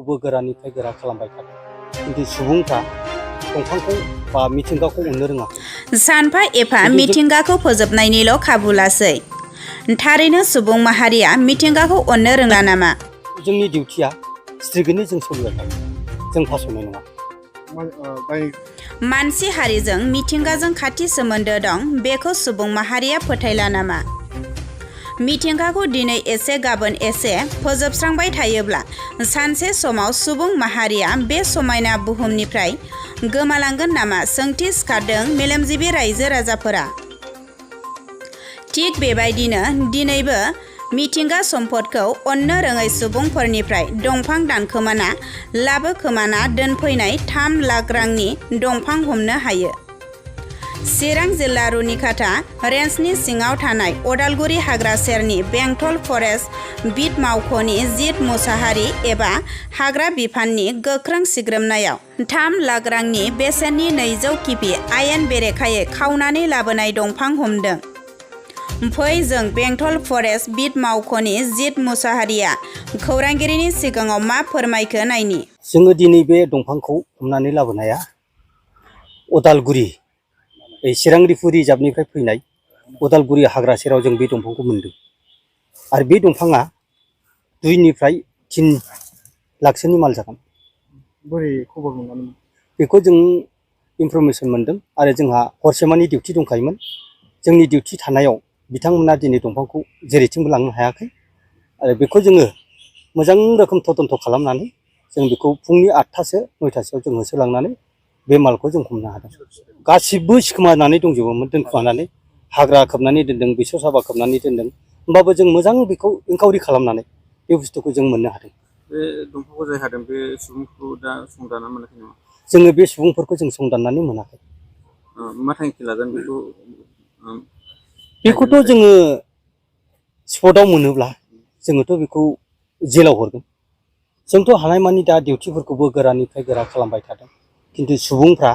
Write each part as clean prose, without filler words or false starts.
खौबो गोरानिफ्राय गोरा खालामबाय थादों किन्तु सुबुंफ्रा दंफांखौ बा मिथिंगाखौ अननो रोङाखै। सानफा एफा मिथिंगाखौ फोजोबनायनिल' खाबु लासै। थारैनो सुबुं माहारिया मिथिंगाखौ अननो रोङा नामा? जोंनि डिउटिया स्ट्रिक्टनो जों सोलिबाय थागोन, जों फासयनाय नङा। मानसि हारिजों मिथिंगाजों खाथि सोमोन्दो दं, बेखौ सुबुं माहारिया फोथायला नामा? मिथिंगाखौ दिनै एसे गाबोन एसे फोजोबस्रांबाय थायोब्ला सानसे समाव सुबुं माहारिया बे समायना बुहुमनिफ्राय गोमालांगोन नामा सोंथि सिखारदों मेलेमजिबि रायजो राजाफोरा। थिग बेबायदिनो दिनैबो मिथिंगा सम्पदखौ अननो रोङै सुबुंफोरनिफ्राय दंफां दानखोमाना लाबोखोमाना दोनफैनाय 3 लाख रांनि दंफां हमनो हायो। चिरां जिल्ला रुनिखाता रेन्जनि सिङाव थानाय अदालगुरि हाग्रा सेरनि बेंटल फरेस्ट बिट मावख'नि जित मुसाहारि एबा हाग्रा बिफाननि गोख्रों सिग्रोमनायाव 3 लाख रांनि बेसेननि 200 किपि आयेन बेरेखायै खावनानै लाबोनाय दंफां हमदों। फै जों बेंटल फरेस्ट बिट मावख'नि जित मुसाहारिया खौरांगिरिनि सिगाङाव मा फोरमायखो नायनि। जोङो दिनै बे दंफांखौ हमनानै लाबोनाया अदालगुरि चिरां रिफु रिजार्भनिफ्राय फैनाय अदालगुरि हाग्रा सेराव जों बे दंफांखौ मोनदों आरो बे दंफाङा 2 निफ्राय 3 लाखसोनि माल जागोन। बोरै खबर मोननानै? बेखौ जों इनफरमेसन मोनदों आरो जोंहा हरसेमानि डिउटि दंखायोमोन। जोंनि डिउटि थानायाव बिथांमोना दिनै दंफांखौ जेरैथिंबो लांनो हायाखै आरो बेखौ जोङो मोजां रोखोम तदन्त खालामनानै जों बेखौ फुंनि 8टासो 9टासोआव जों होसोलांनानै बे मालखौ जों हमनो हादों। गासिबो सिखोमानानै दंजोबोमोन, दोनखुमानानै हाग्रा खोबनानै दोनदों, बेसर साबा खोबनानै दोनदों, होमबाबो जों मोजां बेखौ इनकाउरि खालामनानै बे बुस्थुखौ जों मोननो हादों। बे दंफांखौ जाय हादों बे सुबुंखौ दा संदानना मोनाखै नामा? जोङो बे सुबुंफोरखौ जों संदाननानै मोनाखै। मा थांखि लागोन बेखौ? बेखौथ' जोङो स्पटआव मोनोब्ला जोङोथ' बेखौ जेलाव हरगोन। जोंथ' हानायमानि दा डिउटिफोरखौबो गोरानिफ्राय गोरा खालामबाय थादों किन्तु सुबुंफ्रा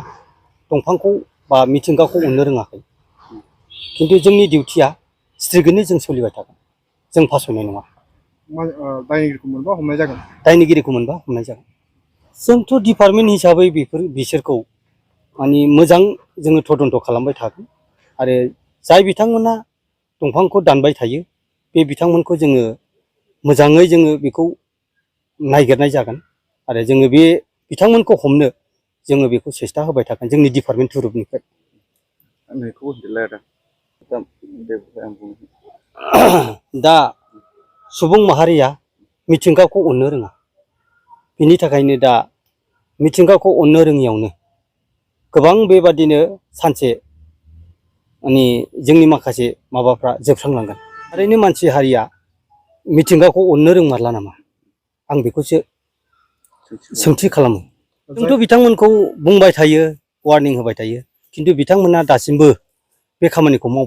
दंफांखौ बा मिथिंगाखौ अननो रोङाखै। किन्तु जोंनि डिउटिया स्ट्रिक्टनो जों सोलिबाय थागोन, जों फासयनाय नङा। दायनिगिरिखौ मोनबा हमनाय जागोन? दायनिगिरिखौ मोनबा हमनाय जागोन। जोंथ' डिपार्टमेन्ट हिसाबै बिसोरखौ माने मोजां जोङो तदन्त खालामबाय थागोन आरो जाय बिथांमोना दंफांखौ दानबाय थायो बे बिथांमोनखौ जोङो मोजाङै जोङो बेखौ नायगिरनाय जागोन आरो जोङो बे बिथांमोनखौ हमनो जोङो बेखौ सेस्था होबाय थागोन जोंनि डिपार्टमेन्ट थुरुबनिफ्राय। दा सुबुं माहारिया मिथिंगाखौ अननो रोङा, बिनि थाखायनो दा मिथिंगाखौ अननो रोङियावनो गोबां बेबादिनो सानसे माने जोंनि माखासे माबाफ्रा जोबस्रांलांगोन। थारैनो मानसि हारिया मिथिंगाखौ अननो रोंमारला नामा आं बेखौसो सोंथि खालामो। जोंथ' बिथांमोनखौ बुंबाय थायो, वार्निं होबाय थायो, किन्तु बिथांमोना दासिमबो बे खामानिखौ मावबाय